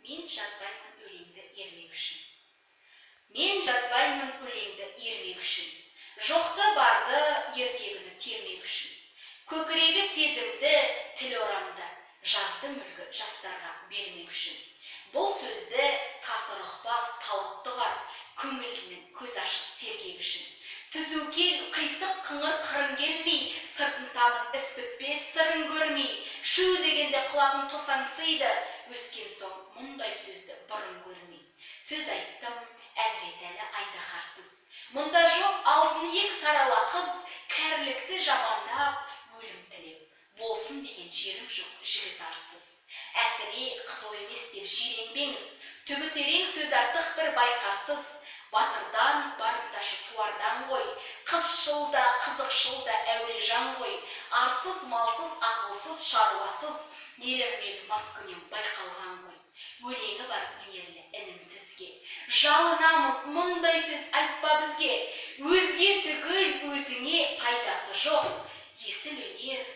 Мен жазбаймын өлеңді ермек үшін. Мен жазбаймын өлеңді ермек үшін. Жоқты, барды, ертегіні термек үшін. Көкірегі сезімді, тіл орамды, жаздым үлгі жастарға бермек үшін. Бұл сөзді тасыр ұқпас, талапты ұғар, көңілінің көз ашық сергек үшін. Түзу кел, қисық, қыңыр қырың келмей, сыртын танып іс бітпес сырын көрмей. Шу дегенде құлағың тосаңсиды, өскен соң мұндай сөзді бұрын көрмей. Сөз айттым, Әзіретәлі айдаһарсыз. Мұнда жоқ алтын иек сарала қыз, кәрілікті жамандап, өлім тілеп. Болсын деген жерім жоқ жігіт арсыз. Әсіре қызыл емес деп жиренбеңіз, түбі терең сөз артық бір байқарсыз. Батырдан барымташы туардан ғой, қызшыл да, қызықшыл да әуре жан ғой. Арсыз, малсыз, ақылсыз, шаруасыз, нелер маскүнем байқалған ғой. Өлеңі бар өнерлі інім сізге. Жалынамын, мұндай сөз айтпа бізге. Өзге түгіл, өзіңе пайдасы жоқ. Есіл өнер